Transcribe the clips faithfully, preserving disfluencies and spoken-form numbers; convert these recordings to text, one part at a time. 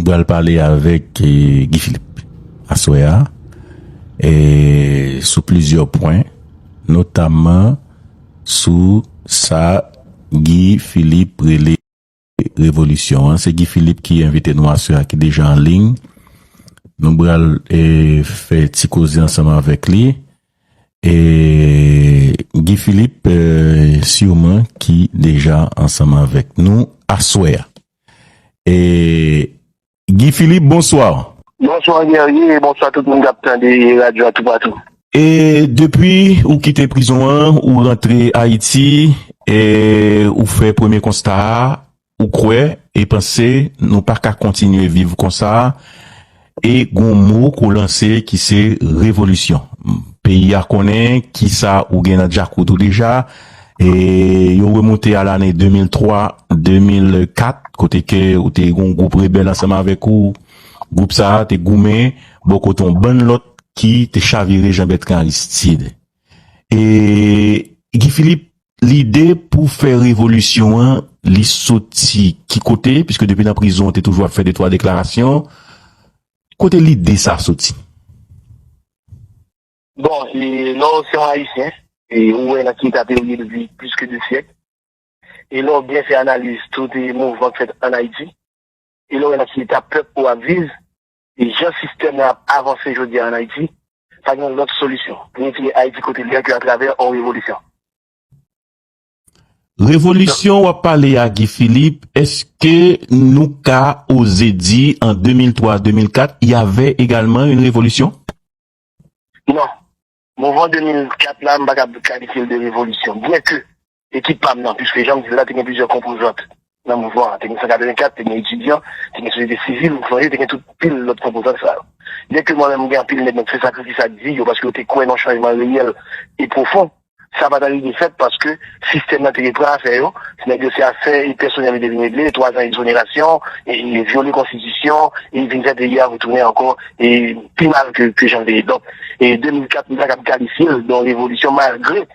pral pale avèk eh, Guy Philippe aswè a eh, sou plizyè pwen, notamman sou sa Guy Philippe rele revolisyon an. Se Guy Philippe ki envite nou aswè a, ki deja an liy. Nou pral eh, fè ti koze ansanm avèk li. E Guy Philippe, eh, siman ki deja ansanm avèk nou aswè a. E Guy Philippe, bonswa. Bonswa Guerrier, bonswa tout moun k ap tande radyo a toupatou. E depi ou kite prizon an, ou rantre Ayiti, e ou fè premye konsta a, ou kwè e panse nou pa ka kontinye viv konsa, e gon mo ke w lanse ki se revolisyon. Peyi a konnen kisa ou gen nan djakout ou deja, e yo remonte a lane de mil twa, de mil kat, kote ke ou te gon gwoup rebèl ansanm avèk ou, gwoup sa a te goumen bò kote yon bann lòt ki te chavire Jean Bertrand Aristide. E Guy Philippe, lide pou fè revolisyon an, li soti ki kote? Piske depi nan prizon, ou te toujou ap fè de twa deklarasyon. Kote lide sa soti? Bon, e, lè w se yon Ayisyen, e ou wè nan ki eta peyi w ye depi plis ke de syèk, e lè w byen fè analiz tout e mouvman k fèt ann Ayiti, e lè w wè nan ki eta pèp ou ap viv, e jan sistèm nan ap avanse jodi a ann Ayiti, pa gen lòt solisyon pou retire Ayiti kote l ye ke atravè yon revolisyon. Revolisyon w ap pale a, Guy Philippe, èske nou ka oze di an de mil twa, de mil kat, y avait également une révolution? Non. Mouvman de mil kat la, m pa ka kalifye l de revolisyon. Byen ke ekip pa m nan, piske jan m di l la, te gen plizyè konpozant nan mouvman an. Te gen san katrevenkat, te gen etidyan, te gen sosyete sivil, ou sonje, te gen tout pil lòt konpozant sa yo. Byen ke mwen menm, m gen anpil nèg mwen k fè sakrifis ak vi yo, paske yo te kwè nan chanjman reyèl e pwofon, sa pa t rive fèt paske sistèm nan te repran afè yo. Nèg yo se afè e pèsonèl yo te vin regle, twazan egzonerasyon, e, e vyole konstitisyon, e vin fè peyi a retounen ankò, e pi mal ke, ke jan l te ye. Donk, e de mil kat, m pa kab kalifye l de yon revolisyon malgre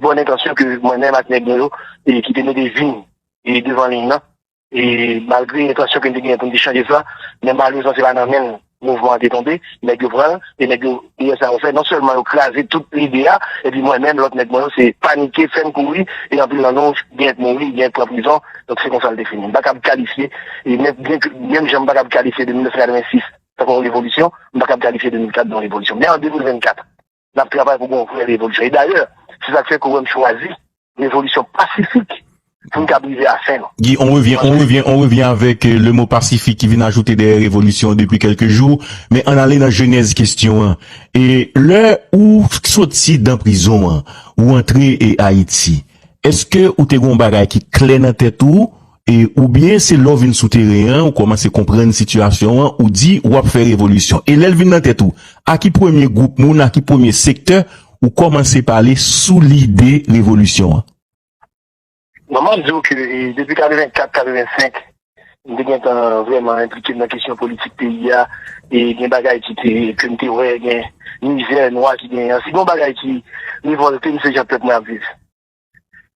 bòn entansyon ke mwen menm ak nèg mwen yo, e ki te mete vi n, e devan liy nan, e malgre entansyon ke n te genyen pou n te chanje sa, men malerezman se pa nan men n mouvman an te tonbe, nèg yo pran l, e nèg yo, dèyè sa yo fè, non sèlman yo kraze tout lide a, epi mwen menm, lòt nèg mwen yo, se panike, fè n kouri, e anpil nan nou genyen mouri, genyen pran prizon, donk se konsa l te fini. M pa kab kalifye, e menm, byen ke, menm jan m pa kab kalifye de mil nèf san katrevensis tankou yon revolisyon, m pa kab kalifye de mil kat de yon revolisyon. Men an de mil vennkat, n ap travay pou gen yon vrè revolisyon. E dayè, se sa k fè ke w wè m chwazi revolisyon pasifik pou n kab rive a fen nou. Guy, on revient, on revient, on revient avec euh, le mot pacifique qui vient ajouter derrière révolution depuis quelques jours. Men ann ale nan jenèz kesyon an. E lè ou soti dan prizon an, ou antre e Ayiti, èske ou te gen yon bagay ki klè nan tèt ou, e, oubyen se lè w vin sou teren an, ou kòmanse konprann sitiyasyon an, ou di w ap fè revolisyon? E lè l vin nan tèt ou, a ki premye gwoup moun, a ki premye sektè ou kòmanse pale sou lide revolisyon an? Bon, m ap di w ke e, depi katrevenkat, katrevensenk, m te gentan vrèman enplike m nan kesyon politik peyi a, e gen bagay ki te, ke m te wè, gen mizè nwa ki genyen an. Si gen yon bagay ki revòlte m, se jan pèp mwen ap viv.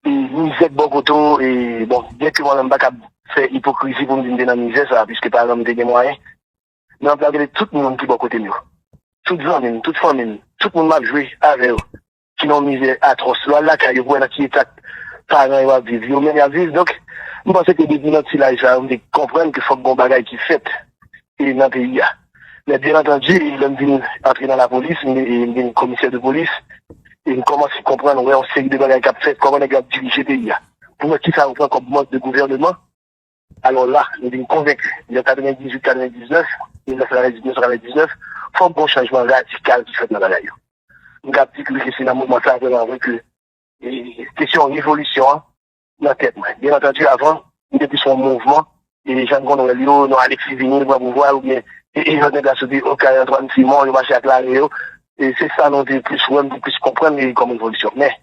E mizè k bò kote w, e bon, byen ke mwen menm m pa kab fè ipokrizi pou m di m te nan mizè sa, piske paran m te gen mwayen, men m ap rele tout moun ki bò kote m yo. Tout zanmi m, tout fanmi m, tout moun m ap jwe avè yo, ki nan yon mizè atwòs. Lè w al lakay yo, pou w wè nan ki eta paran yo ap viv, yo menm y ap viv. Donk, m panse ke depi nan ti laj sa yo, m te konprann ke fòk gen yon bagay ki fèt e nan peyi a. Men byen antandi, lè m vin antre nan lapolis, m, e m vin komisè de polis, e m kòmanse konprann, wè yon seri de bagay k ap fèt, kòman nèg yo ap dirije peyi a. Pou wè kisa yo pran kòm mòd de gouvèneman. Alò la, m vin konvenki, nan katrevendizuit, katrevendiznèf, mil nèf san katrevendiznèf, fòk gen yon chanjman radikal ki fèt nan bagay yo. M ka di ke se nan moman sa a vrèman vre ke e, kesyon revolisyon an nan tèt mwen. Byen antandi, avan, m te plis yon mouvman, e jan n konn wè l yo, non, Alexis vini, l pran pouvwa, oubyen e, e, Jovenel la soti Okay, Antoine Simon, yo mache ak lame yo. E se sa nou te plis wè, m te plis konprann li kòm revolisyon. Men,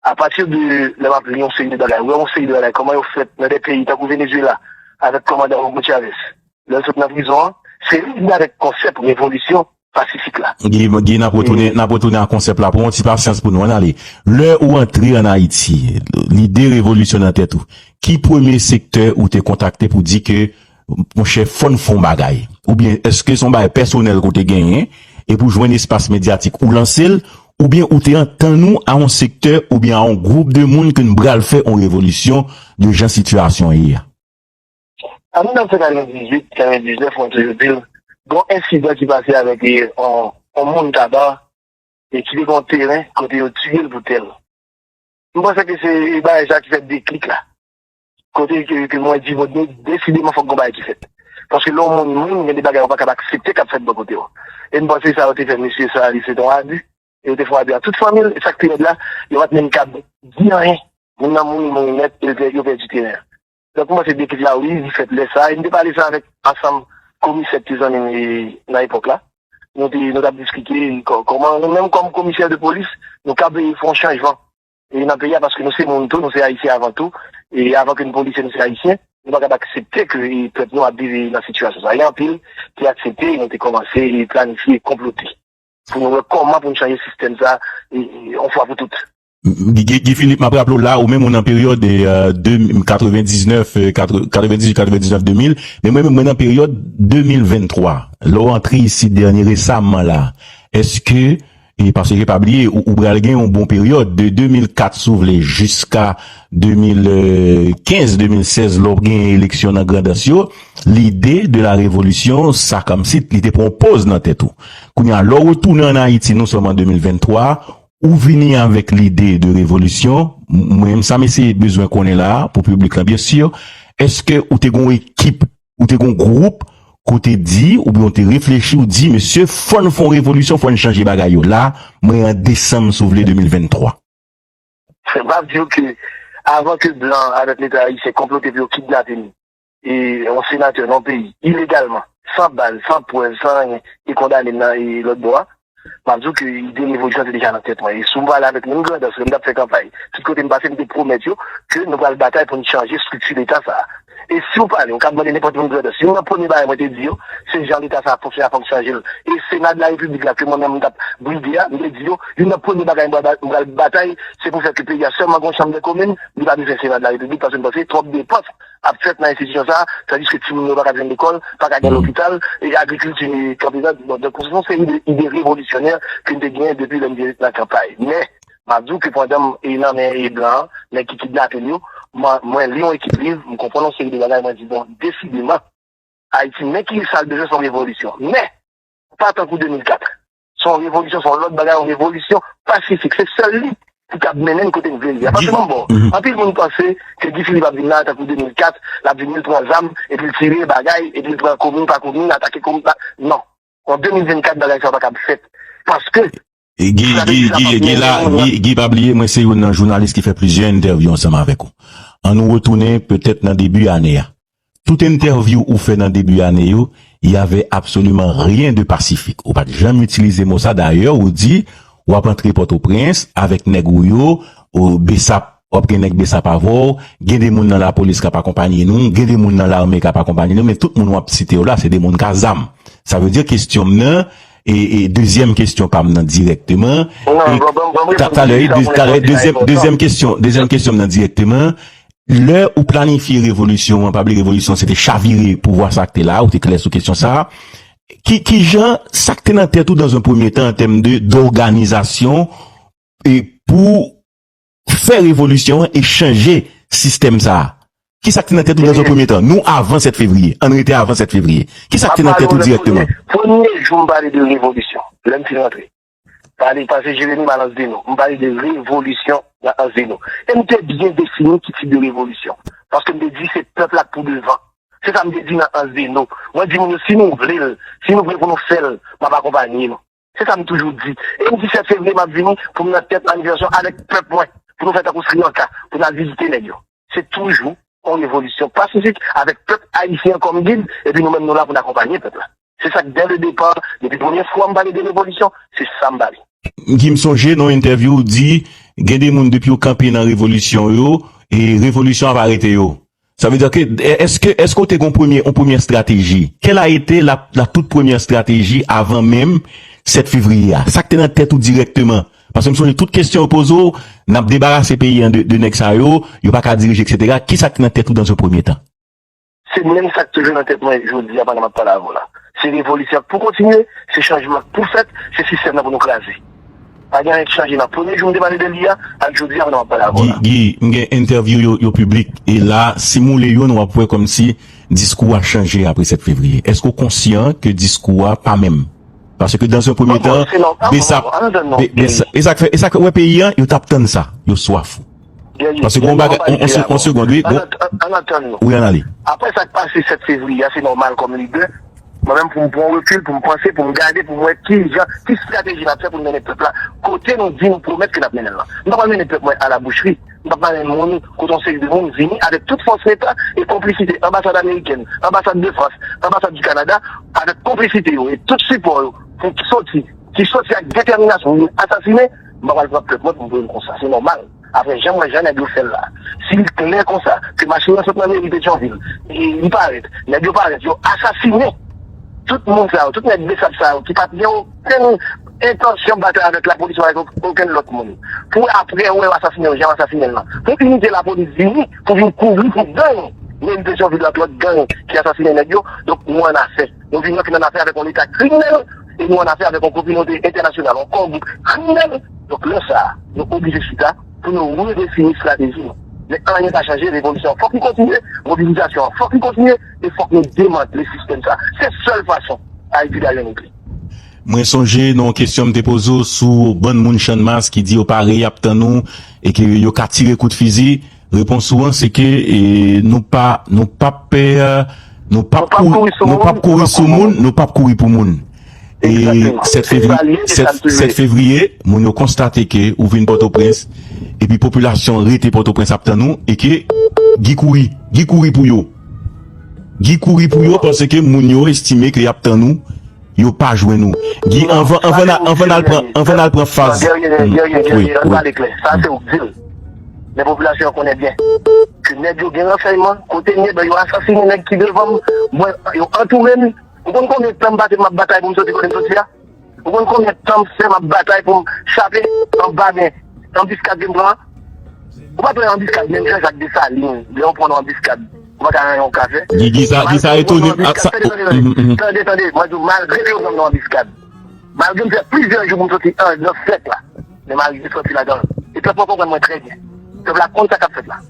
apati de lè m ap li yon seri de bagay, wè yon seri de bagay, kòman yo fèt nan de peyi tankou Venezuela, avèk kòmandan Hugo Chavez, lè l sot nan prizon an, se li ki vin avèk konsèp revolisyon pasifik la. Guy, Guy, n ap retounen, n ap retounen a konsèp la. Pran yon ti pasyans pou nou, ann ale. Lè ou antre ann Ayiti, lide revolisyon nan tèt ou, ki premye sektè ou te kontakte pou di ke, monchè, fò n fè yon bagay? Oubyen èske se yon bagay pèsonèl ke w te genyen, epi w jwenn espas medyatik, ou lanse l, oubyen ou te antann ou a yon sektè, oubyen a yon gwoup de moun ke n pral fè yon revolisyon de jan sitiyasyon an ye a? An mil nèf san katrevendizuit, katrevendiznèf, mwen toujou di l, gen yon ensidan ki pase avèk, e, yon, yon moun Taba, e ki te gen yon teren kote yo tiye l pou tè l. M panse ke se bagay sa ki fè deklik la. Kote ke, ke mwen di, bon, de-, desideman fòk gen bagay ki fèt. Paske lè yon moun mouri, gen de bagay ou pa kab aksepte k ap fèt bò kote w. E m panse sa yo te fè mesye sa, li se te yon abi. E yo te fè yon abi a tout fanmi l. E sa k pi rèd la, yo pa t menm kab di anyen. Moun nan mouri, mouri nèt, e yo pè-, yo pèdi teren an. Donk, m panse deklik la, wi, li fèt lè sa a. E m te pale sa avèk ansanm komisè ki te zanmi m, e, nan epòk la. Nou te, nou t ap diskite kò-, kòman nou menm kòm komisè de polis, nou kab fè yon chanjman, e, nan peyi a, paske nou se moun tou, nou se Ayisyen avan tou. E avan ke nou polisye, nou se Ayisyen. Nou pa kab aksepte ke, e, pèp nou ap viv nan sitiyasyon sa. E anpil te aksepte, e nou te kòmanse, e, planifye, e konplote pou nou wè kòman pou nou chanje sistèm sa, e, e, yon fwa pou tout. Guy, Guy, Guy Philippe, m ap raple w la, ou menm ou nan peryòd, e, de, katrevendiznèf, e, katre-, katrevendizuit, katrevendiznèf, de mil, men mwen menm mwen nan peryòd de mil venntwa. Lè w antre isit dènye resaman la, èske, e paske pa bliye, ou, ou pral gen yon bon peryòd de de mil kat, si w vle, jiska de mil kenz, de mil sèz, lè w gen eleksyon nan Grandans yo, lide de la revolisyon, sa kòmsi li te pran yon pòz nan tèt ou. Kounye a, lè w retounen ann Ayiti, nou sòm an de mil venntwa, ou vini avèk lide de revolisyon, m-, mwen menm sa m eseye bezwen konnen la a, pou piblik lan, byen si, èske ou te gen yon ekip, ou te gen yon gwoup, ke w te di, oubyen w te reflechi, ou di, mesye, fò n fè yon revolisyon, fò n chanje bagay yo. La, mwen an desanm, si w vle, de mil venntwa. M ap di w ke avan ke blan avèk Leta ayisyen konplote pou yo kidnape m, e yon senatè nan yon peyi, ilegalman, san baz, san prèv, san anyen, e kondane m nan, e lòt bò a, m ap di w ke ide revolisyon te deja nan tèt mwen. E si w pale avèk moun Grandans, lè m t ap fè kanpay, tout kote m pase, m te pwomèt yo ke nou pral batay pou n chanje estrikti Leta sa a. E si w pale, ou kab mande nenpòt moun Grandans, youn nan premye bagay mwen te di yo, se jan Leta sa a fonksyone a, fò n chanje l. E Sena de la Repiblik la, ke mwen menm m t ap bride a, m te di yo, youn nan premye bagay m pral ba-, m pral batay, se pou fè ke peyi a sèlman gen yon chanm dè komin, li pa bezwen Sena de la Repiblik, paske m panse twòp depans ap fèt nan enstitisyon sa a, tandiske timoun yo pa ka jwenn lekòl, pa ka gen lopital, e agrikilti kanpe rèd. Bon, donk, se yon seri de ide revolisyonè ke m te genyen depi lè m te nan kanpay. Men, m ap di w ke pandan m e nan men e blan an, nèg ki kidnape m yo, mwen, mwen li yon ekip liv, m konprann yon seri de bagay, mwen di, bon, desideman, Ayiti, men ki sa l bezwen, se yon revolisyon. Men, pa tankou de mil kat. Se yon revolisyon, se yon lòt bagay, yon revolisyon pasifik. Se sèl li ki kab mennen n kote n vle rive a. Paske, bon, bon, anpil moun panse ke Guy Philippe ap vin la tankou de mil kat, l ap vin, li pran zam, epi l tire bagay, epi l pran komin pa komin, atake komin pa, non. An de mil vennkat, bagay sa yo pa kab fèt. Paske Guy, Guy, Guy, Guy, la, Guy, Guy, pa bliye, mwen se youn nan jounalis ki fè plizyè entèvyou ansanm avèk ou. Ann nou retounen petèt nan debi ane a. Tout entèvyou ou fè nan debi ane yo, y avait absolument rien de pacifique. Ou pa t janm itilize mo sa. Dayè, ou di, w ap antre Pòtoprens avèk nèg ou yo, ou, Besap, w ap gen nèg Besap avè w, gen de moun nan lapolis k ap akonpaye nou, gen de moun nan lame k ap akonpaye nou, men tout moun w ap site yo la, se de moun k a zam. Sa vle di kesyon m nan, e, e dezyèm kesyon pa m nan dirèkteman, e talè, talè, dezyèm, dezyèm kesyon, dezyèm kesyon m nan dirèkteman, lè ou planifye revolisyon an, pa bliye revolisyon se te chavire pouvwa sa k te la, ou te klè sou kesyon sa a. Ki, ki jan sa k te nan tèt ou dans un premier temps en termes de, d'organisation, e pou fè revolisyon an e chanje sistèm sa a? Ki sa k te nan tèt ou dans un premier temps? Nou avan sèt fevriye. Ann rete avan sèt fevriye. Ki sa k te nan tèt ou dirèkteman? Premye, premye jou m pale de revolisyon, lè m fin rantre. Pale, pase Jeremi m al Anse des Noix. M pale de revolisyon nan Anse des Noix. E m te byen defini ki tip de revolisyon. Paske m te di se pèp la k pou devan. Se sa m te di nan Anse des Noix. Mwen di moun yo, si nou vle l, si nou vle pou nou fè l, m ap akonpanye nou. Se sa m toujou di. E m di sèt fevriye m ap vini pou m nan tèt manifestasyon avèk pèp mwen, pou nou fè tankou Sri Lanka, pou n al vizite nèg yo. Se toujou yon revolisyon pasifik avèk pèp ayisyen an kòm gid, epi nou menm nou la pou n akonpanye pèp la. Se sa k, dès le départ, depi premye fwa m pale de revolisyon, se sa m pale. Guy, m sonje nan yon entèvyou ou di, gen de moun depi yo kanpe nan revolisyon yo, e revolisyon ap arete yo. Sa vle di ke, èske, èske w te gen yon premye, yon premyè estrateji? Quelle a été la, la toute première stratégie avant même sèt fevriye a? Sa k te nan tèt ou dirèkteman? Paske m sonje tout kesyon yo poze w, n ap debarase peyi an de, de nèg sa yo, yo pa ka dirije, etsetera. Ki sa k te nan tèt ou dans un premier temps? Se menm sa k toujou nan tèt mwen jodi a pandan m ap pale avè w la. Se revolisyon k pou kontinye, se chanjman k pou fèt, se sistèm nan pou nou kraze. Pa gen anyen k chanje nan premye jou m te pale de li a ak jodi a pandan m ap pale avè w la. Guy, m gen entèvyou yo, yo piblik, e la, si m woule youn, w ap wè kòmsi diskou a chanje apre sèt fevriye. Èske w konsyan ke diskou a pa menm? Paske dans un premier temps, Besa, Besa, e sa k fè, e sa k fè, wè peyi an, yo t ap tann sa, yo swaf. Paske gon bagay, on, on, on segond, wi, gon, wi, ann ale. Apre sa k pase sèt fevriye a, se nòmal kòm lidè, mwen menm pou m pran rekil, pou m panse, pou m gade, pou m wè ki jan, ki estrateji n ap fè pou n mennen pèp la kote nou di nou pwomèt ke n ap mennen l lan. M pa pral mennen pèp mwen a la bouchri. M p ap mare moun, kote yon seri de moun vini avèk tout fòs Leta e konplisite anbasad amerikèn, anbasad de Frans, anbasad di Kanada, avèk konplisite yo e tout sipò yo pou ki soti, ki soti ak detèminasyon pou vin asasinen, m pa pral pran pèp mwen pou m voye l konsa. Se nòmal. Apre jan m wè jan nèg yo fè l la. Si l klè konsa ke machin nan sot nan meri Petyonvil, e li parèt, nèg yo parèt, yo asasinen tout moun sa yo, tout nèg Besap sa yo ki pa t gen okenn entansyon batay avèk lapolis ou avèk okenn lòt moun. Pou apre wè yo asasinen yo, jan yo asasinen l lan. Pou inite lapolis vini, pou vin kouvri pou gang, men Petyonvil ak lòt gang ki asasinen nèg yo, donk nou annafè. Nou vin antre annafè avèk yon leta kriminèl, e nou annafè avèk yon kominote entènasyonal, yon kò gwoup kriminèl. Donk lè sa a, nou oblije chita pou nou redefini estrateji nou. Men anyen pa chanje, revolisyon an fòk li kontinye, mobilizasyon an fòk li kontinye, e fòk nou demantle sistèm sa. Se sèl fason Ayiti ka gen regle. Mwen sonje nan yon kesyon m te poze w sou bann moun Channmas ki di yo pare, y ap tann ou, e ke yo ka tire kout fizi. Repons ou an, se ke, e, nou pa, nou p ap pè, nou p ap kouri, nou p ap kouri sou moun, nou p ap kouri pou moun. E sèt fevriye, sèt, sèt fevriye, moun yo konstate ke ou vin Pòtoprens, epi popilasyon rete Pòtoprens ap tann ou, e ke Guy kouri, Guy kouri pou yo. Guy kouri pou yo paske moun yo estime ke y ap tann ou, yo pa jwenn ou. Guy, anvan, anvan n a, anvan n al pran, anvan n al pran faz. Guerrier, Guerrier, Guerrier, ann pale klè. Sa se ou k di l. Men popilasyon an konnen byen ke nèg yo gen ransèyman, kote m ye, ben yo asasinen nèg ki devan m, mwen, yo antoure m. Ou konn konbyen tan m pase m ap batay pou m soti kote m soti a? Ou konn konbyen tan m fè m ap batay pou m chape anba men anbiskad ke m pran an? Ou pa pran anbiskad menm jan Jacques Dessalines, lè w pran yon anbiskad, ou pa ka ranyen yon kafe. Guy, Guy sa, Guy sa etone. Tande, tande, tande, tande, tande, mwen di w, malgre ke yo pran m nan anbiskad, malgre m fè plizyè jou pou m soti anndan sèk la, men m arive soti ladan l. E pèp mwen konprann mwen trè byen. Pèp la konn sa k ap fèt la.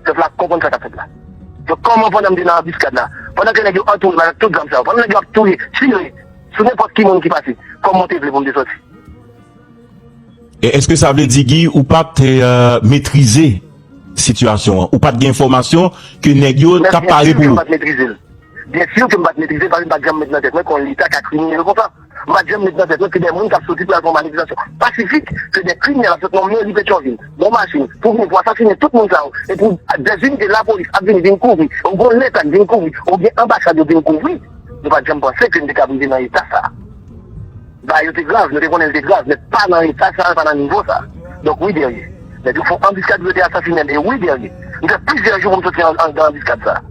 Pèp la konprann sa k ap fèt la. Donk, kòman pandan m te nan anbiskad la, pandan ke nèg yo antoure m avèk tout zam sa yo, pandan nèg yo ap touye, tire sou nenpòt ki moun ki pase, kòman w te vle pou m te soti? E èske sa vle di, Guy, ou pa t, e, metrize sitiyasyon an? Ou pa t gen enfòmasyon ke nèg yo t ap pare pou ou? Byen si ke m pa t metrize l. Byen si ke m pa t metrize l, paske m pa t janm met nan tèt mwen ke yon leta ka kriminèl konsa. M pa t janm met nan tèt mwen ke de moun k ap soti pou y al fè yon manifestasyon pasifik, ke de kriminèl ap sot nan meri Petyonvil, gon machin, pou vini pou asasinen tout moun sa yo, e pou de zinite lapolis ap vini vin kouvri, ou gon leta k vin kouvri, ou gen anbasad yo vin kouvri. Nou pa t janm panse ke n te ka rive nan eta sa a. Bagay yo te grav, nou te konnen l te grav, men pa nan eta sa a, pa nan nivo sa a. Donk, wi, Guerrier. Nèg yo fè yon anbiskad pou yo te asasinen m, e wi, Guerrier. M fè plizyè jou pou m soti an, anndan anbiskad sa a.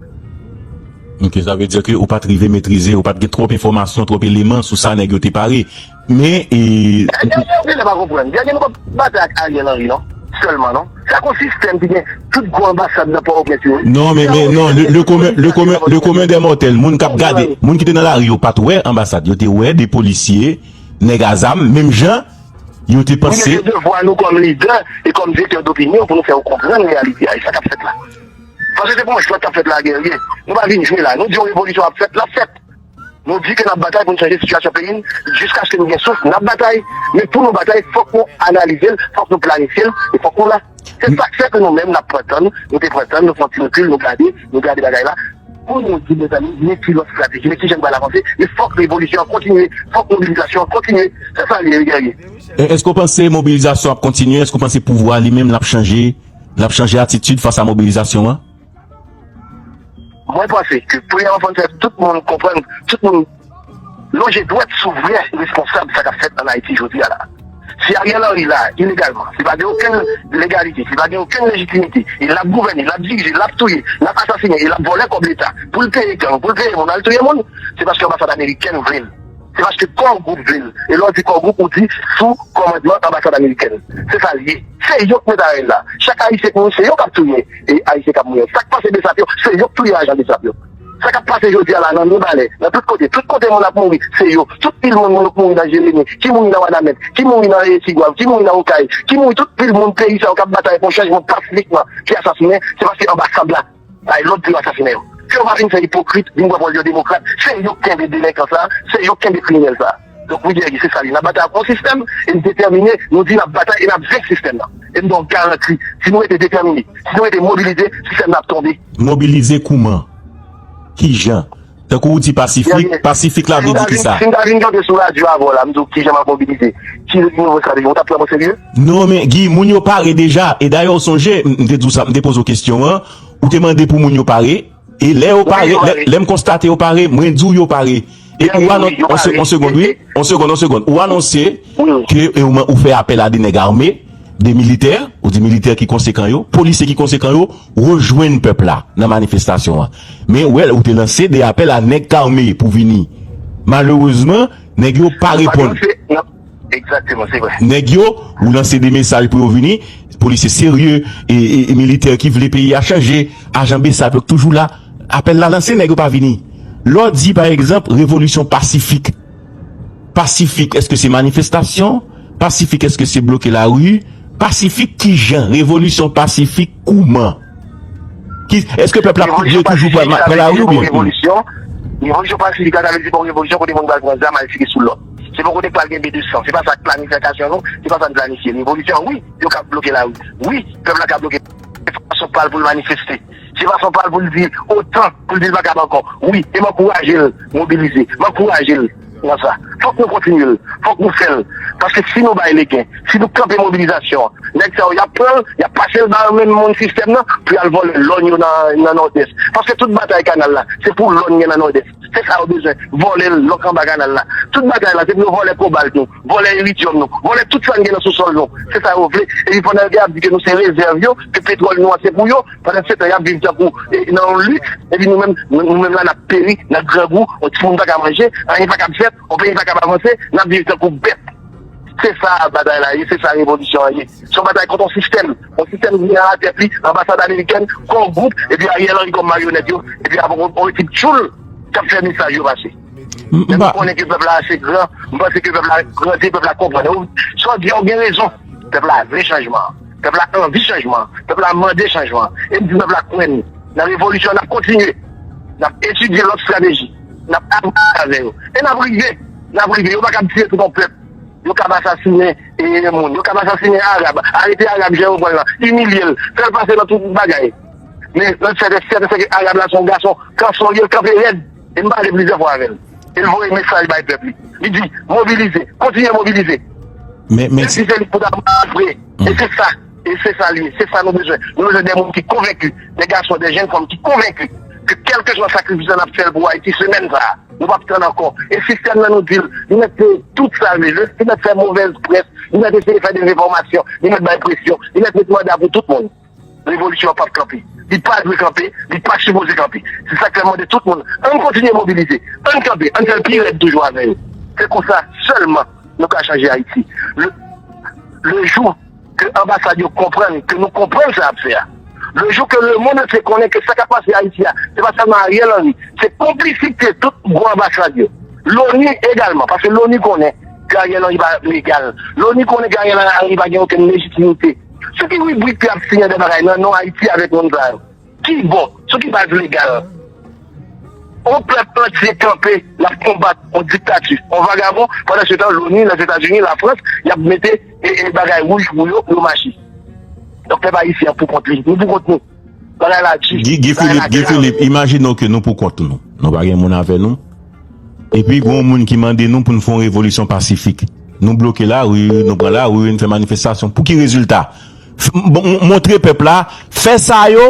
Ok, sa vle di ke ou pa t rive metrize, ou pa t gen twòp enfòmasyon, twòp eleman sou sa nèg yo te pare. Men, e, Guerrier, ou genlè pa konprann. Guerrier, nou p ap batay ak Ariel Henry, non. Sèlman, non. Sa gon sistèm ki gen tout gwo anbasad nan Pòtoprens yo, wi. Non, men, men, non, le, le commun, le commun, le commun des mortels, moun k ap gade, moun ki te nan lari yo pa t wè anbasad, yo te wè de polisye, nèg a zam, menm jan yo te panse. Wi, men se devwa nou kòm lidè e kòm direktè dopinyon pou nou fè yo konprann reyalite a, e sa k ap fèt la. Paske se pa yon jwèt k ap fèt la, Guerrier. Nou pa vin jwe la. Nou di yon revolisyon ap fèt, l ap fèt. Nou di ke n ap batay pou n chanje sitiyasyon peyi n, jiskaske nou gen souf, n ap batay. Men pou nou batay, fòk nou analize l, fòk nou planifye l, e fòk nou la. Se sa k fè ke nou menm, n ap pran tan nou, nou te pran tan nou, nou fè yon ti rekil, nou gade, nou gade bagay la. Pou nou di, mezanmi, men ki lòt estrateji, men ki jan n pral avanse, men fòk revolisyon an kontinye, fòk mobilizasyon an kontinye. Se sa l ye, Guerrier. E èske w panse mobilizasyon ap kontinye? Èske w panse pouvwa li menm l ap chanje, l ap chanje atitid fas a mobilizasyon an? Mwen panse ke premyèman fò n fè tout moun konprann, tout moun lonje dwèt sou vrè responsab sa k ap fèt ann Ayiti jodi a la. Si Ariel Henry la ilegalman, li pa gen okenn legalite, li pa gen okenn lejitimite, e l ap gouvène, l ap dirije, l ap touye, l ap asasinen, e l ap vòlè kòb Leta pou l peye gang, pou l peye moun al touye moun, se paske anbasad amerikèn vle l. Se paske Core Group vle l. E lè w di Core Group, ou di sou kòmandman anbasad amerikèn. Se sa l ye. Se yo k met Ariel la. Chak Ayisyen k mouri, se yo k ap touye e Ayisyen k ap mouri. Sa k pase Besap yo, se yo k touye ajan Besap yo. Sa k ap pase jodi a la nan Mibalè, nan tout kote, tout kote moun ap mouri, se yo. Tout pil moun, moun k mouri nan Jeremi, ki mouri nan Wanament, ki mouri nan, eh, Tigwav, ki mouri nan Okay, ki mouri tout pil moun peyi sa yo k ap batay pou chanjman pasifikman, ki asasinen, se paske anba sab la bay lòd pou yo asasinen yo. Ke yo pa vin fè ipokrit, vin pran pòz yo demokrat, se yo k kenbe delenkan sa, se yo k kenbe kriminèl sa. Donk, wi, Jerry, se sa li. N ap batay ak yon sistèm, e n detèmine, nou di n ap batay e n ap venk sistèm nan. E m ba w garanti, si nou rete detèmine, si nou rete mobilize, sistèm nan ap tonbe. Mobilize kouman? Kijan? Tankou ou di pasifik, pasifik la vle di kisa? Si m ta vin kanpe sou radyo avè w la, m di w kijan m ap mobilize, ki nouvo estrateji, ou t ap pran mwen serye? Non, men Guy, moun yo pare deja. E dayè, ou sonje, m te di w sa, m te poze w kesyon an, ou te mande pou moun yo pare. E lè yo pare, lè, lè m konstate yo pare, mwen di w yo pare. E ou anons, on se-, on segond, wi. On segond, on segond. Ou anonse ke, e, ou, ou fè apèl a de nèg ame, de militè, ou di militè ki konsekan yo, polisye ki konsekan yo, rejwenn pèp la nan manifestasyon an. Men ou wè, ou te lanse de apèl a nèg k ame pou vini. Malerezman, nèg yo pa reponn. Egzakteman, se vre. Nèg yo, ou lanse de mesaj pou yo vini, polisye serye, e, e, e militè ki vle peyi a chanje, ajan BSAP yo k toujou la, apèl la lanse, nèg yo pa vini. Lè w di, pa egzanp, revolisyon pasifik. Pasifik, èske se manifestasyon? Pasifik, èske se bloke lari? Pasifik kijan? Revolisyon pasifik kouman? Ki, èske pèp la, yo toujou pran, pran lari oubyen? Revolisyon, revolisyon pasifik la, sa vle di pa yon revolisyon kote moun pral pran zam al tire sou lòt. Se pa kote pral gen ben de san. Se pa sa k planifikasyon nou, se pa sa n planifye. Revolisyon, wi, yo ka bloke lari. Wi, pèp la ka bloke. Se fason pa l pou l manifeste. Se fason pa l pou l di otan, pou l di l pa kab ankò. Wi, e m ankouraje l mobilize. M ankouraje l nan sa. Fòk nou kontinye l. Fòk nou fè l. Paske si nou bay legen, si nou kanpe mobilizasyon an, nèg sa yo, y ap pran l, y ap pase l ba menm moun sistèm nan, pou y al vòlè lòn yo nan, nan Nòdès. Paske tout batay kanal la, se pou lòn gen nan Nòdès. Se sa yo bezwen, vòlè lòn k anba kanal la. Tout batay la, se pou yo vòlè kobalt nou, vòlè iridyòm nou, vòlè tout sa n gen nan sousòl nou. Se sa yo vle. Epi pandan yo gen ap di ke nou se rezèv yo, ke petwòl nou an se pou yo, pandan se tan y ap viv tankou, e, nan yon lit, epi nou menm, nou, nou menm la n ap peri nan grangou, yon timoun pa ka manje, anyen pa kab fèt, yon peyi pa kab avanse, n ap viv tankou bèt. Se sa batay la ye, se sa revolisyon an ye. Se yon batay kont yon sistèm. Yon sistèm ki gen nan tèt li anbasad amerikèn, kò gwoup, epi Ariel Henry kòm maryonèt yo, epi avèk yon, yon ekip tchoul k ap fè mesaj yo pase. Men nou konnen ke pèp la ase gran, m panse ke pèp la grandi, pèp la konprann. Sa w di a, w gen rezon. Pèp la vle chanjman an. Pèp la anvi chanjman an. Pèp la mande chanjman an. E m di pèp la kwè n nan revolisyon an, n ap kontinye. N ap etidye lòt estrateji. N ap avanse avè yo. E n ap rive. N ap rive. Yo pa kab tire tout yon pèp. Yo kab asasinen, e, moun. Yo kab asasinen Arab. Arete Arab jan yo pran l lan. Imilye l. Fè l pase nan tout bagay. Men, nan sèten, sèten, sèten, Arab la se yon gason kanson, li, l kanpe rèd. E m pale plizyè fwa avè l. E l voye mesaj bay pèp li. Li di, mobilize, kontinye mobilize. Men, men, menm si se li k pou ta mouri vre. E se sa, e se sa li ye, se sa nou bezwen. Nou bezwen de moun ki konvenki, de gason, de jenn fanm ki konvenki ke kèlkeswa sakrifis la n ap fè l pou Ayiti semèn sa a, nou p ap tann ankò. E sistèm nan nou di l, li mèt peye tout sa l vle, li mèt fè movèz près, li mèt eseye fè dezenfòmasyon, li mèt bay presyon, li mèt met manda pou tout moun. Revolisyon an p ap kanpe. Li pa dwe kanpe, li pa sipoze kanpe. Se sa k fè m mande tout moun, ann kontinye mobilize, ann kanpe, ann fè l pi rèd toujou avè yo. Se konsa sèlman nou ka chanje Ayiti. Le, le jou ke anbasad yo konprann, ke nou konprann sa y ap fè a, le jou ke lemonn antye konnen ke sa k ap pase Ayiti a, se pa sèlman Ariel Henry, se konplisite tout gwo anbasad yo. Loni egalman, paske Loni konnen ke Ariel Henry pa legal. Loni konnen ke Ariel Henry pa gen okenn lejitimite. Sou ki ribrik ke y ap siyen de bagay nan non Ayiti avèk moun sa yo? Ki bò? Sou ki baz legal? On pèp antye kanpe, l ap konbat on diktati, on vagabon, pandan se tan Loni, Lèzetazini, Lafrans, y ap mete, e, e, bagay wouj pou yo, pou yo mache. Donk, pèp ayisyen an pou kont li, nou pou kont nou. Bagay la di. Guy, Guy Philippe, Guy Philippe, imajine w ke nou pou kont nou. Nou pa gen moun avè nou. Epi, gen yon moun ki mande nou pou n fè yon revolisyon pasifik. Nou bloke lari, nou pran lari, nou fè manifestasyon. Pou ki rezilta? F-, m-, m-, montre pèp la, fè sa yo,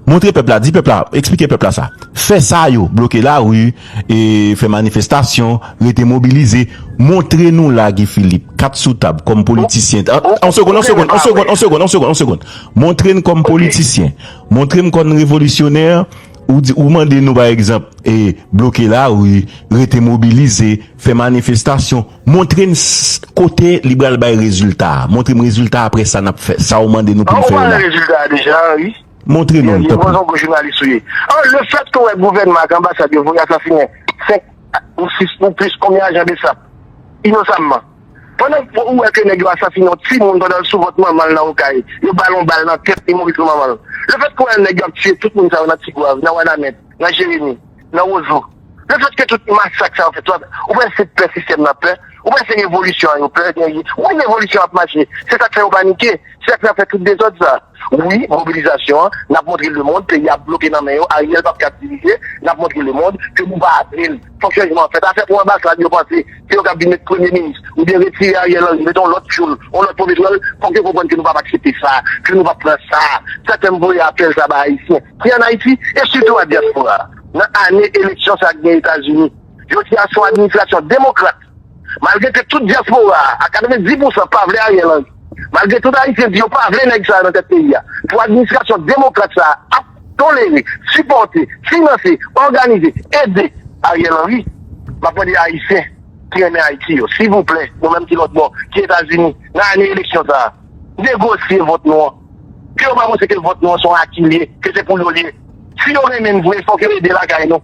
montre pèp la, di pèp la, eksplike pèp la sa. Fè sa yo, bloke lari, e fè manifestasyon, rete mobilize. Montre nou la, Guy Philippe, kat sou tab, kòm politisyen. An, an segonn, an segonn, an segonn, an segonn, an segonn, an segonn. Montre n kòm politisyen. Montre m kòm revolisyonè. Ou di, ou mande nou, pa egzanp, e, bloke lari, rete mobilize, fè manifestasyon. Montre n s-, kote li pral bay rezilta a. Montre m rezilta a, apre sa n ap fè sa ou mande nou pou n fè yo la. An, ou pale rezilta a deja, wi. Montre nou l, tanpri. Yon gwo jounalis ou ye. An, lefètke w wè gouvènman ak anbasad yo voye asasinen senk ou sis ou plis konbyen ajan BSAP inosamman. Pandan ou wè ke nèg yo asasinen yon timoun pandan l sou vant manman l nan Okay, yo ba l yon bal nan tèt, li mouri sou manman l. Lefètke w wè nèg yo ap tiye tout moun sa yo nan Tigwav, nan Wanament, nan Jeremi, nan Wozo. Lefètke tout masak sa yo fèt, ou panse se pè sistèm nan pè? Ou panse revolisyon an yo pè genyen? Wi, revolisyon ap mache. Se sa k fè yo panike. Se sa k fè tout dezòd sa. Wi, mobilizasyon an, n ap montre lemonn, peyi a bloke nan men yo, Ariel p ap ka dirije, n ap montre lemonn ke nou pa vle l. Fòk chanjman an fèt. Afè pou anbasad, yo panse se yo k ap vin met premye minis, oubyen retire Ariel Henry, mete yon lòt tchoul, yon lòt pwofesè, fòk yo konprann ke nou p ap aksepte sa, ke nou p ap pran sa. Sa k fè m voye apèl sa ba Ayisyen ki ann Ayiti, e sitou a dyaspora a. Nan ane eleksyon sa k gen Etazini, jodi a se yon administrasyon demokrat. Malgre ke tout dyaspora a, a katrevenndis pousan, pa vle Ariel Henry, malgre tout Ayisyen di yo pa vle nèg sa yo nan tèt peyi a, pou administrasyon demokrat sa a ap tolere, sipòte, finanse, òganize, ede Ariel Henry, m ap mande Ayisyen ki renmen Ayiti yo, silvouplè, nou menm ki lòt bò, ki Etazini, nan ane eleksyon sa a, negosye vòt nou an. Ke yo pa panse ke vòt nou an se yon aki l ye, ke se pou yo l ye. Si yo renmen n vre, fòk yo ede lakay nou.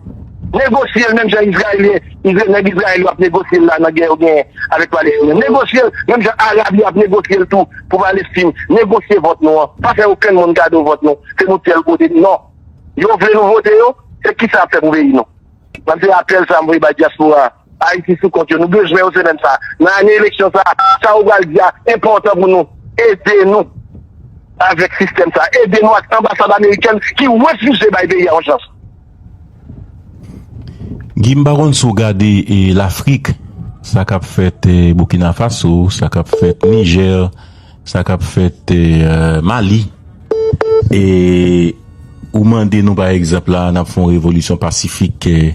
Negosye l menm jan Izrayelyen, Izra- nèg Izrayèl yo ap negosye l la nan gè yo genyen avèk Palestinyen. Negosye l menm jan Arab yo ap negosye l tou pou Palestin. Negosye vòt nou an. Pa fè okenn moun kado vòt nou. Ke nou tèl kote. Non. Yo vle nou vote yo, se kisa y ap fè pou peyi nou? Mwen se apèl sa m voye bay dyaspora a. Ayiti sou kont yo. Nou bezwen yo semèn sa. Nan ane eleksyon sa, sa ou pral di a enpòtan pou nou. Ede nou avèk sistèm sa. Ede nou ak anbasad amerikèn ki refize bay peyi a yon chans. Guy, m pa konn si w gade e, Lafrik, sa k ap fèt e, Burkina Faso, sa k ap fèt Nijè, sa k ap fèt e, Mali. E ou mande nou pa egzanp la n ap fè yon revolisyon pasifik. E,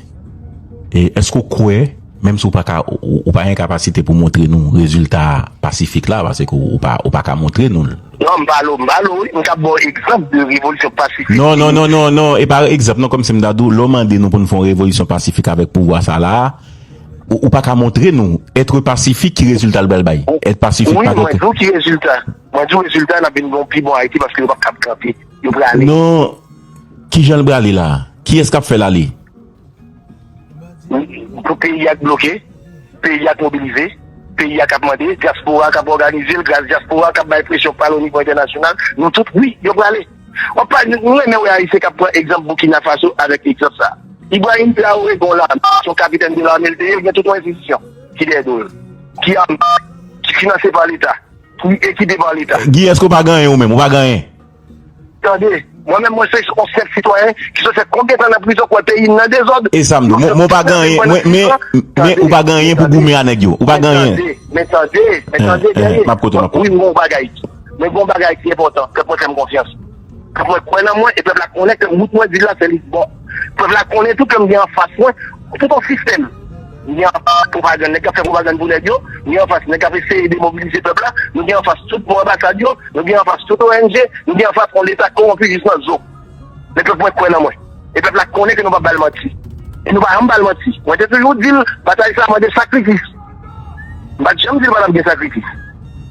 e èske w kwè, menm si w pa ka, ou, ou pa gen kapasite pou montre nou rezilta pasifik la, paske ou pa, ou pa ka montre nou l. Non, m pa lo, m pa lo, wi. M ka ba w egzanp de revolisyon pasifik. Non, non, non, non, non. E pa egzanp, non, kòmsi m ta di w, lè w mande nou pou n fè yon revolisyon pasifik avèk pouvwa sa la, ou, ou pa ka montre nou èt pasifik ki rezilta l pral bay. Èt pasifik pa gen okenn. Wi, mwen di w ki rezilta. Mwen di w rezilta, n ap vin gen yon pi bon Ayiti paske yo p ap kab kanpe. Yo prale. Non, kijan l prale la? Kiyès k ap fè l ale? Pou peyi a k bloke, peyi a k mobilize, peyi a k ap mande, dyaspora k ap òganize l, gras dyaspora k ap bay presyon pale onivo entènasyonal, nou tout, wi, yo prale. W ap pa, nou renmen wè Ayisyen k ap pran egzanp Burkina Faso avèk egzanp sa. Ibrahim Traoré gen yon lame, se yon kapitèn de lame l te ye, l gen tout yon enstitisyon ki dèyè do l, ki ame, ki finanse pa Leta, ki ekipe pa Leta. Guy, èske w pa gen anyen ou menm? Ou pa gen anyen? Tande, mwen menm mwen se yon senp sitwayen ki sot fè konbyen tan nan prizon pou wè peyi m nan dezòd. E sa m di w, mwen, mwen pa gen anyen, mwen, men, men ou pa gen anyen pou goumen a nèg yo. Ou pa gen anyen. Men tande, men tande, men tande, dènye. M ap koute w, m ap koute w. Wi, m gen yon bagay. Mwen gen yon bagay ki enpòtan. Pèp mwen fè m konfyans. Pèp mwen kwè nan mwen, e pèp la konnen ke wout mwen di la se li k bon. Pèp la konnen tou ke m gen anfas mwen tout yon sistèm. M gen anfas pwopagann, nèg k ap fè pwopagann pou nèg yo. M gen anfas nèg k ap eseye demobilize pèp la. M gen anfas tout bon anbasad yo. Nou gen anfas tout O N G, nou gen anfas yon Leta kowonpi jis nan zo. Men pèp mwen kwè nan mwen. E pèp la konnen ke nou p ap ba l manti. E nou pa janm ba l manti. Mwen te toujou di l, batay sa a mande sakrifis. M pa t janm di l pa t ap gen sakrifis.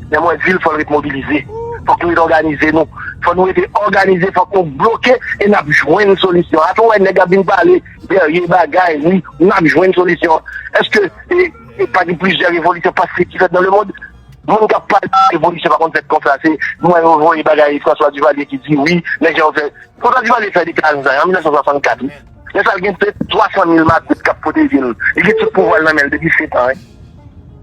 Men mwen di l fò l ret mobilize. Fòk nou ret òganize nou. Fò nou rete òganize, fòk nou bloke e n ap jwenn solisyon. Atò w wè nèg ap vin pale dèyè bagay, wi, n ap jwenn solisyon. Èske e, e pa gen plizyè revolisyon pasifik ki fèt nan lemonn? Moun k ap pale de revolisyon pa konn fèt konsa. Se mwen yo voye bagay François Duvalier ki di wi, men jan yo fè. François Duvalier fè deklarasyon sa an mil nèf san swasannkat, wi. Men sa l gen se twa san mil makout k ap pwoteje l. Li gen tout pouvwa l nan men l depi sèt an, wi.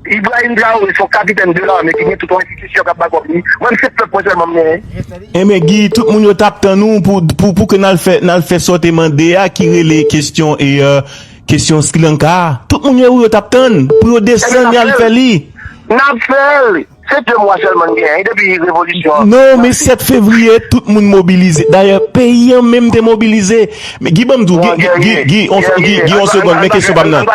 Ibrahim Traoré se yon kapitèn de lame ki gen tout yon enstitisyon k ap bakòp li. Mwen, se pèp mwen sèlman m genyen. Enben, Guy, tout moun yo t ap tann ou pou, pou, pou ke n al fè, n al fè sa w te mande a, ki rele kesyon e, euh, kesyon Sri Lanka a. Tout moun yo, yo t ap tann pou yo desann y al fè li. N ap fè l. Se de mwa sèlman n genyen depi revolisyon an. Non, men sèt fevriye, tout moun mobilize. Dayè, peyi an menm te mobilize. Men Guy, ban m di w, Guy, Guy, Guy, Guy, yon segonn, men kesyon pa m nan.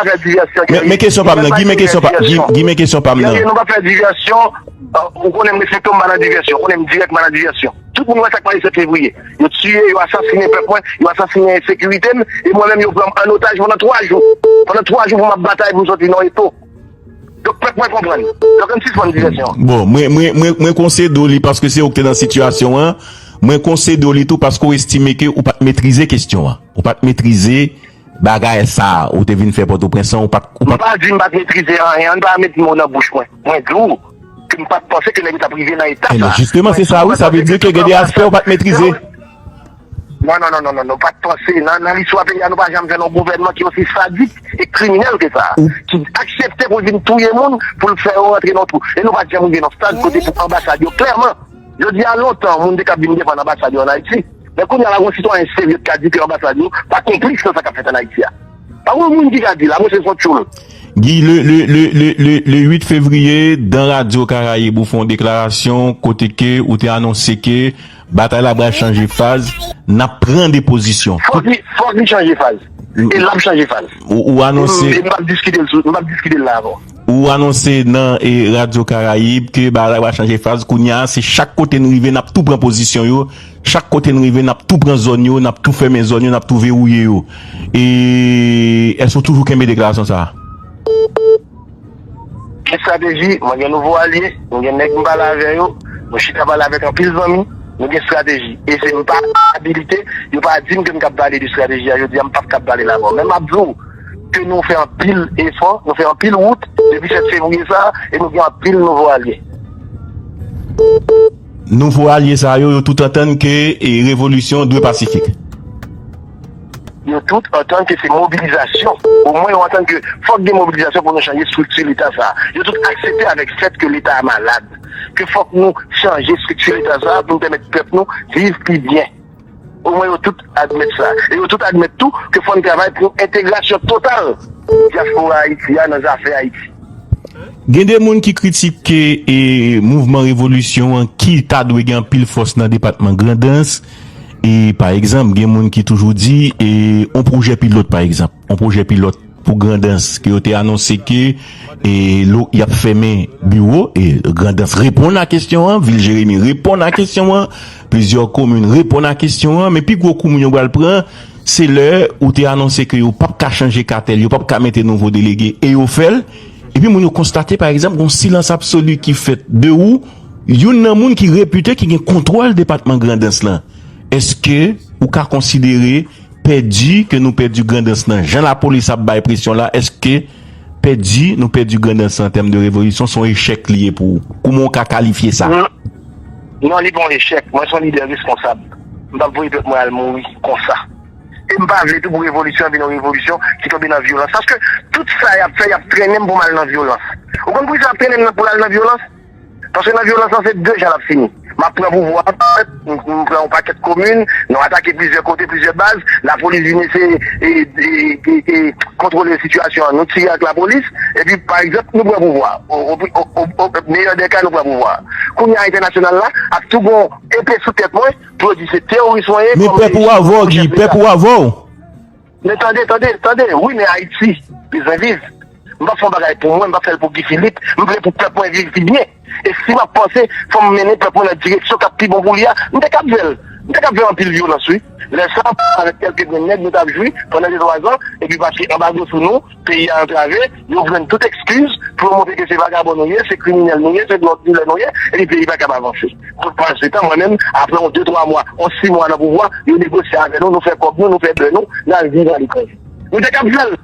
Men kesyon pa m nan, Guy, men kesyon pa m nan. Guy, men kesyon pa m nan. Guerrier, nou pa fè divèsyon. Ou konnen m respekte w, m pa nan divèsyon. Ou konnen m dirèk, m pa nan divèsyon. Tout moun wè sa k pase sèt fevriye. Yo tiye, yo asasinen pèp mwen, yo asasinen ensekirite m, e mwen menm yo pran m an otaj pandan twa jou. Pandan twa jou pou m ap batay pou m soti nan eto. Donk pèp mwen konprann. Donk ann sispann divèsyon an. Bon, mwen, mwen, mwen, mwen konsede w li paske se ou k te nan sitiyasyon an. Mwen konsede w li tou paske w estime ke ou pa t metrize kesyon an. Ou pa t metrize bagay sa a ou te vin fè Pòtoprens lan, ou pa t, ou pa t. M pa di m pa t metrize anyen, ann pa met mo nan bouch mwen. Mwen di w ke m pa t panse ke nèg yo t ap rive nan etap sa a. Ebyen, jisteman, se sa, wi, sa vle di ke gen de aspè ou pa t metrize. Non, non, non, non, non, nou pa t panse. Nan, nan listwa peyi a, nou pa janm fè yon gouvènman ki osi sadik e kriminèl ke sa a, ki aksepte pou l vin touye moun, pou l fè yo rantre nan twou. E nou pa t janm rive nan stad kote pou anbasad yo, klèman, jodi a lontan, moun te ka vin defann anbasad yo ann Ayiti. Men kounye a la, gon sitwayen serye ki ka di ke anbasad yo pa konplis nan sa k ap fèt ann Ayiti a. Pa gon moun ki ka di la, mwen se son tchoul. Guy, le, le, le, le, le, le uit fevriye, dan Radyo Karayib, ou fè yon deklarasyon kote ke ou te anonse ke batay la pral chanje faz, n ap pran de pozisyon. Fòk li, fòk li chanje faz. E l ap chanje faz. Ou, ou anonse. E m p ap diskite l sou, m p ap diskite l la avè w. Ou anonse nan, e, Radyo Karayib ke bagay la pral chanje faz. Kounye a, se chak kote n rive, n ap tou pran pozisyon yo. Chak kote n rive, n ap tou pran zòn yo, n ap tou fèmen zòn yo, n ap tou vewouye yo. E èske w toujou kenbe deklarasyon sa a? Gen estrateji, mwen gen nouvo alye, mwen gen nèg m pale avè yo, mwen chita pale avèk anpil zanmi, nou gen estrateji. E se m pa abilite, yo pa di m ke m kab pale de estrateji a jodi a, m p ap kab pale l avè w. Men m ap di w ke nou fè anpil efò, nou fè anpil wout depi sèt fevriye sa a, e nou gen anpil nouvo alye. Nouvo alye sa yo, yo tout antann ke, e, revolisyon dwe pasifik. Yo tout antann ke se mobilizasyon. Omwen yo antann ke fòk gen mobilizasyon pou nou chanje estrikti Leta sa a. Yo tout aksepte avèk fèt ke Leta a malad. Ke fòk nou chanje estrikti Leta sa a pou nou pèmèt pèp nou viv pi byen. Omwen yo tout admèt sa. E yo tout admèt tou ke fò n travay pou entegrasyon total dyaspora Ayiti a nan zafè Ayiti. Gen de moun ki kritike, e, mouvman revolisyon an ki ta dwe gen anpil fòs nan depatman Grandans. E, pa egzanp, gen moun ki toujou di, e, on pwojè pilòt, pa egzanp, on pwojè pilòt pou Grandans, ke yo te anonse ke, e, lo, y ap fèmen biwo, e Grandans reponn a kesyon an, vil Jeremi reponn a kesyon an, plizyè komin reponn a kesyon an, men pi gwo kou moun yo pral pran, se lè ou te anonse ke yo p ap ka chanje katèl, yo p ap ka mete nouvo delege, e yo fè l. Epi moun yo konstate, pa egzanp, yon silans absoli ki fèt de ou, youn nan moun ki repite ki gen kontwòl depatman Grandans lan. Èske ou ka konsidere pèdi ke nou pèdi Grandans lan, jan lapolis ap bay presyon la, èske pèdi nou pèdi Grandans lan an tèm de revolisyon, se yon echèk li ye pou ou? Kouman w ka kalifye sa? Non, non, li pa yon echèk. Mwen se yon lidè responsab. M p ap voye pèp mwen al mouri konsa. E m pa vle tou pou revolisyon an vin yon revolisyon ki tonbe nan vyolans. Paske tout sa y ap fè, y ap trennen m pou m al nan vyolans. Ou konn poukisa y ap trennen m nan pou l al nan vyolans? Paske nan vyolans lan, se de jan l ap fini. M ap pran pouvwa a, m, m pran yon pakèt komin, nou atake plizyè kote, plizyè baz, lapolis vin eseye, e, e, e, e, kontwole sitiyasyon an, nou tire ak lapolis, epi, pa egzanp, nou pran pouvwa a. O, o, o, o, o meyè dè ka, nou pran pouvwa a. Kounye a, entènasyonal la ap tou gon epe sou tèt mwen, pou yo di se teworis mwen ye. Men pèp ou avè w, Guy, pèp ou avè w. Men tande, tande, tande, wi, men Ayiti bezwen viv. M p ap fè yon bagay pou mwen, m p ap fè l pou Guy Philippe, m vle pou pèp mwen viv pi byen. E si m ap panse, fò m mennen pèp mwen nan direksyon k ap pi bon pou li a, m te kab fè l. M te kab fè anpil vyolans, wi. Lè sa, avèk kèlke grenn nèg, nou t ap jwi pandan de twa zan, epi paske anbago sou nou, peyi a antrave, yo jwenn tout ekskiz pou yo montre ke se vagabon nou ye, se kriminèl nou ye, se dwòg dilè nou ye, epi peyi pa kab avanse. Pandan se tan, mwen menm, apre yon de twa mwa, yon sis mwa nan pouvwa, yo negosye avè nou, nou fè kòb nou, nou fè bè nou, n al viv aletranje. Nou te kab fè l.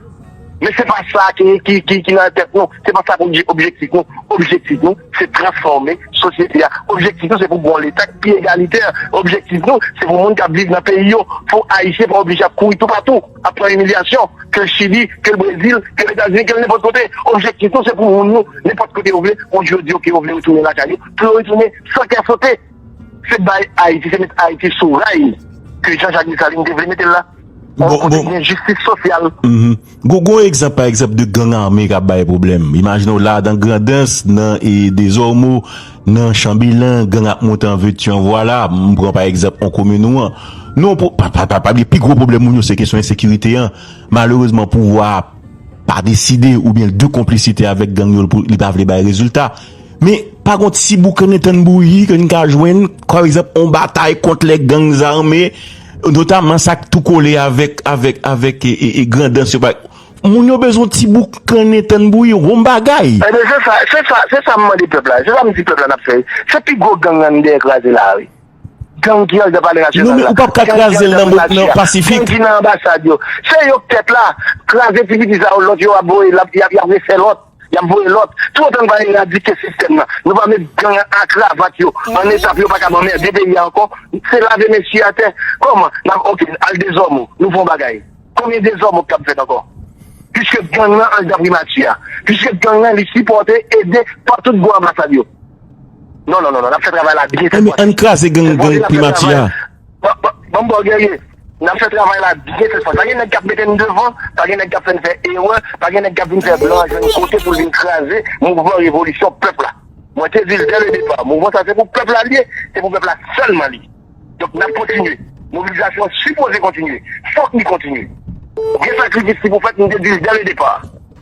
Men se pa sa ki, ki, ki, ki nan tèt nou. Se pa sa ki obje-, objektif nou. Objektif nou, se transfòme sosyete a. Objektif nou, se pou gon Leta ki pi egalitè. Objektif nou, se pou moun k ap viv nan peyi yo. Pou Ayisyen pa oblije ap kouri toupatou, ap pran imilyasyon, ke l Chili, ke l Brezil, ke l Etazini, ke l nenpòt kote. Objektif nou, se pou moun nou, nenpòt kote yo vle, yon jou yo di yo ke yo vle retounen lakay yo, pou yo retounen san kè sote. Se bay Ayiti, se met Ayiti sou ray ke Jean Jacques Dessalines te vle mete l la. Bon, kote bon. Gen jistis sosyal. Mhm. Gon, gon egzanp, pa egzanp, de gang ame k ap bay pwoblèm. Imajine w la, dan Grandans, nan, e, Dezòmo, nan Chanbilan, gang ap monte an veti, an vwala. M pran, pa egzanp, yon komin ou an. Non, pou, pa, pa, pa, pa bliye, pi gwo pwoblèm moun yo, se kesyon ensekirite an. Malerezman, pouvwa a pa deside oubyen l de konplisite avèk gang yo, pou li pa vle bay rezilta. Men, pa gon ti bouk ann entann bouyi ke n ka jwenn, pa egzanp, yon batay kont lè gang zame, notaman sa k tou kole avèk, avèk, avèk, e, e, e, Grandans yo, pa, moun yo bezwen yon ti bouk ann entann bouyi, yon bagay. Ebyen, se sa, se sa, se sa m mande pèp la, se sa m di pèp la n ap fè. Se pi gwo gang nan dèyè kraze la, wi. gang ki anndan palè nasyonal la. Non, men ou p ap ka kraze l nan pasifik. Gang ki nan anbasad yo. Se yo k tèt la. Kraze ti piti sa yo, lòt yo ap voye, y ap, y ap, y ap refè lòt. Y ap voye lòt. Toutotan n pa eradike sistèm nan, nou pa met gang an kravat yo, an etap yo pa kab anmède peyi a ankò, se lave men sou atè. Kòman? N ap, oke, al dezòm ou, nou fè yon bagay. Konbyen dezòm ou k ap fèt ankò? Piske gang nan anndan primati a. Piske gang nan li sipòte, ede pa tout gwo anbasad yo. Non, non, non, non, n ap fè travay la byen sèt fwa. Ann kraze gang, gang primati a. Ban m ba w Guerrier. N ap fè travay la byen sèt fwa. Pa gen nèg k ap mete n devan, pa gen nèg k ap fè n fè erè, pa gen nèg k ap vin fè blan jwenn kote pou l vin kraze mouvman revolisyon pèp la. Mwen te di l dè le depa, mouvman sa se pou pèp la l ye, se pou pèp la sèlman l ye. Donk n ap kontinye. Mobilizasyon an sipoze kontinye. Fòk li kontinye. Gen sakrifis ki pou fèt, m te di l dè le depa.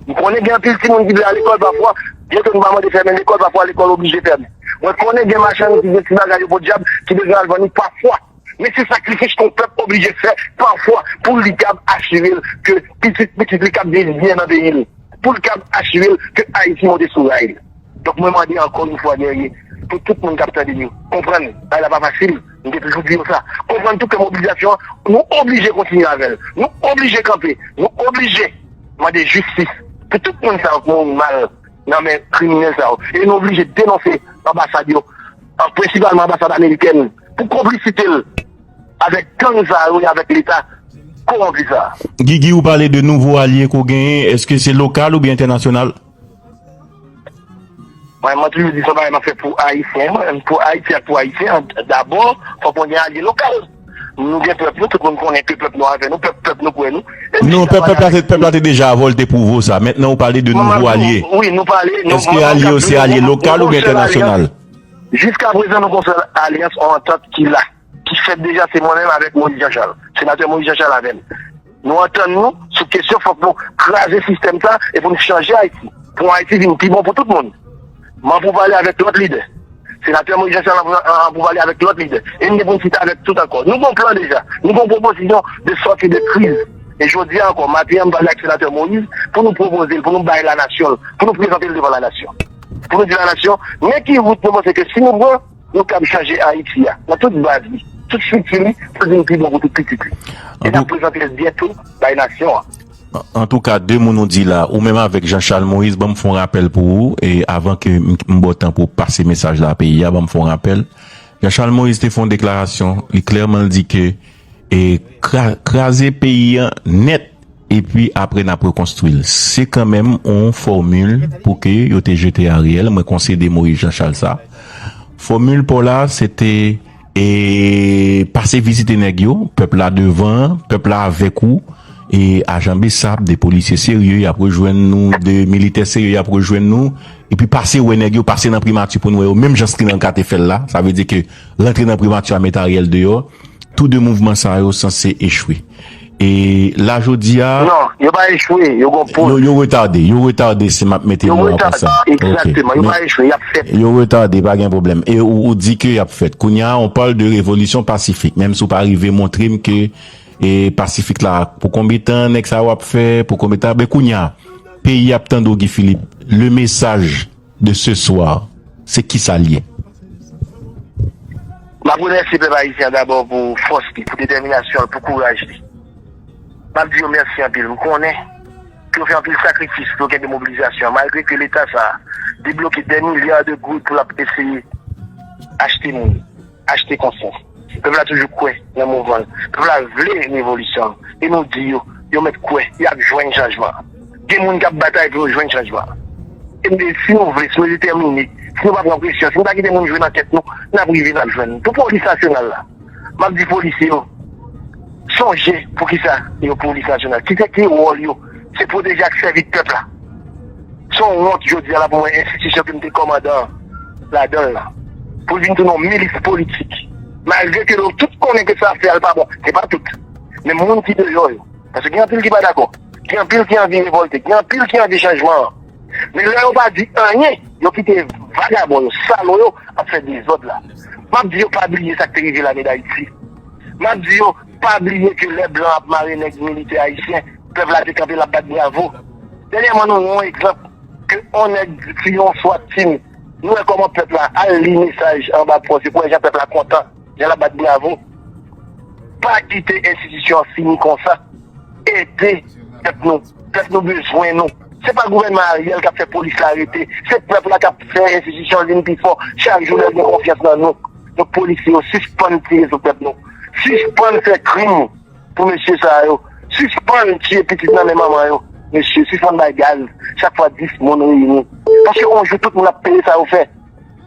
M konnen gen anpil timoun ki vle al lekòl pafwa, byen ke nou pa mande fèmen lekòl, pafwa lekòl oblije fèmen. Mwen konnen gen machann ki gen ti bagay yo podyab, ki bezwen al vann li pafwa. Men se sakrifis ke yon pèp oblije fè pafwa pou li kab asire l ke pitit pitit li kab viv byen nan peyi l, pou l kab asire l ke Ayiti monte sou ray li. Donk mwen mande ankò yon fwa Guerrier, pou tout moun k ap tande nou, konprann, bagay la pa fasil, m te toujou di yo sa. Konprann tou ke mobilizasyon an, nou oblije kontinye avè l, nou oblije kanpe, nou oblije mande jistis pou tout moun sa yo ki mouri mal nan men kriminèl sa yo. E nou oblije denonse anbasad yo, an prensipalman anbasad amerikèn, pou konplisite l avèk gang sa yo e avèk Leta kowonpi sa a. Gigi, ou pale de nouvo alye ke w genyen, èske se lokal oubyen entènasyonal? Mwen, mwen toujou di se yon bagay m ap fè pou Ayisyen, mwen, pou Ayiti ak pou Ayisyen. Dabò, fòk mwen gen alye lokal. Nou gen pèp nou, tout moun konnen ke pèp nou avè nou, pèp, pèp nou kwè nou. Non, pèp, pèp la te, pèp la te deja avè w, l te pwouve w sa. Mentnan, ou pale de nouvo alye. Wi, nou pale, nou, èske alye yo se alye lokal oubyen entènasyonal? Jiska prezan, nou gon sèl alyans, yon antant ki la, ki fèt deja, se mwen menm avèk Moïse Jean Charles. Senatè Moïse Jean Charles avè m. Nou antann nou sou kesyon, fòk nou kraze sistèm sa e pou nou chanje Ayiti. Pou Ayiti vin pi bon pou tout moun. M an pou pale avèk lòt lidè. Senatè Moïse Jean Charles an pou, an pou pale avèk lòt lidè. E n gen pou n chita avèk tout ankò. Nou gon plan deja. Nou gon pwopozisyon de sòti de kriz. E jodi a ankò, maten an, m pale ak senatè Moïse pou nou pwopoze l, pou nou bay lanasyon l, pou nou prezante l devan lanasyon. Pou nou di lanasyon, men ki wout nou panse ke si nou pran, nou kab chanje Ayiti a, nan tout baz li, tout estrikti li, pou l vin pi bon pou tout pitit li. E n ap prezante l byento bay nasyon an. An, antouka, de moun ou di la, ou menm avèk Jean Charles Moïse, ban m fè yon rapèl pou ou, e avan ke m, m ba w tan pou w pase mesaj la a peyi a, ban m fè yon rapèl. Jean Charles Moïse te fè yon deklarasyon, li klèman l di ke, e, kra-, kraze peyi an nèt, epi apre n ap rekonstwi l. Se kanmenm yon fòmil pou ke yo te jete Ariel, mwen konsede Moïse Jean Charles sa. Fòmil pa w la, se te, e, pase vizite nèg yo, pèp la devan, pèp la avèk ou, e, ajan Bsap, de polisye serye, y ap rejwenn nou, de militè serye, y ap rejwenn nou, epi pase wè nèg yo, pase nan primati pou n wè yo, menm jan Sri Lanka te fè l la, sa vle di ke rantre nan primati a met Ariel deyò, tou de mouvman sa yo sanse echwe. E la jodi a, non, yo pa echwe, yo gon poz. Yo, yo retade, yo retade, si m ap mete mo a konsa. Yo retade, egzakteman, yo pa echwe, y ap fèt. Yo retade, pa gen pwoblèm. E ou, ou di ke y ap fèt. Kounye a, on parle de révolution pacifique. Menm si w pa rive montre m ke, e, pasifik la, pou konbyen tan nèg sa yo ap fè, pou konbyen tan, ben kounye a, peyi ap tande w, Guy Philippe, le message de ce soir, se kisa l ye? M ap remèsye pèp ayisyen an dabò pou fòs li, pou detèminasyon l, pou kouraj li. M ap di yo mèsi anpil. M konnen ke yo fè anpil sakrifis pou yo kenbe mobilizasyon an, malgre ke Leta sa a debloke dè milya de goud pou l ap eseye achte moun, achte konsyans. Pèp la toujou kwè nan mouvman l. Pèp la vle revolisyon l. E nou di yo, yo mèt kwè, y ap jwenn chanjman. Gen moun k ap batay pou yo jwenn chanjman. E si nou vle, si nou detèmine, si nou pa pran presyon, si nou pa kite moun jwe nan tèt nou, n ap rive, n ap jwenn. Pou polis nasyonal la, m ap di polisye yo, sonje poukisa yo polis nasyonal. Kisa ki wòl yo? Se pwoteje ak sèvi pèp la. Se yon wont jodi a la pou mwen enstitisyon ke m te kòmandan ladan l la, pou l vin tounen yon milis politik. Malgre ke nou tout konnen ke sa ap fè a l pa bon, se pa tout. Men moun ki deyò yo, paske gen anpil ki pa dakò, gen anpil ki anvi revòlte, gen anpil ki anvi chanjman an. Men lè yo pa di anyen, yo kite vagabon yo, salò yo ap fè dezòd la. M ap di yo pa bliye sa k te rive lame Dayiti. M ap di yo pa bliye ke lè blan ap mare nèg militè ayisyen, pèp la te kanpe l ap bat bravo. Dènyèman, nou wè yon egzanp ke yon nèg, si yon SWAT team, nou wè kòman pèp la al li mesaj anba pòs yo pou wè jan pèp la kontan. Jan l ap bat bravo. Pa kite enstitisyon an fini konsa. Ede pèp nou. Pèp nou bezwen nou. Se pa gouvènman Ariel k ap fè polis la rete. Se pèp la k ap fè enstitisyon vin pi fò. Chak jou lè gen konfyans nan nou. Donk polisye yo sispann tire sou pèp nou. Sispann fè krim pou mesye sa yo. Sispann tiye pitit nan men manman yo. Mesye, sispann bay gaz. Chak fwa dis moun reyini. Paske yon jou tout moun ap peye sa yo fè.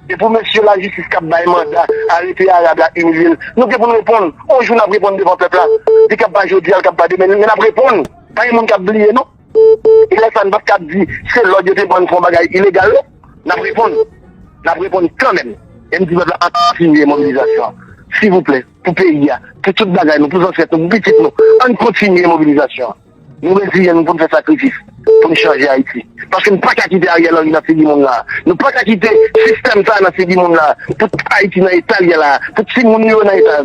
E pou mesye lajistis k ap bay manda, arete Arab la, imilye l. Nou gen pou n reponn. On jou n ap reponn devan pèp la. Li k ap ba jodi a, li k ap ba demen, men n ap reponn. Pa gen moun k ap bliye, non. E lè sa, n p ap ka ap di se lòd yo te ban n fè yon bagay ilegal, non. N ap reponn. N ap reponn kanmenm. E m di pèp la, ann kontinye mobilizasyon an. Silvouplè, pou peyi a, pou tout bagay nou, pou zansèt nou, pou pitit nou, ann kontinye mobilizasyon an. Nou reziyen nou pou n fè sakrifis pou n chanje Ayiti. Paske n pa ka kite Ariel Henry nan figi moun la. Nou pa ka kite sistèm sa a nan figi moun la. Pou Ayiti nan eta l ye la, pou timoun nou yo nan eta,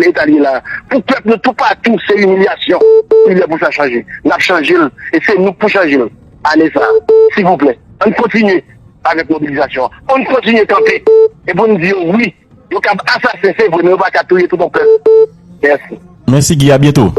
eta l ye la, pou pèp nou toupatou, se imilyasyon. Li lè pou sa chanje. N ap chanje l, e se nou k pou chanje l ane sa a. Silvouplè, ann kontinye avèk mobilizasyon an. Ann kontinye kanpe. E pou n di yo wi, yo kab asasen, se vre, men yo pa ka touye tout yon pèp. Mèsi. Mèsi, Guy. A byento.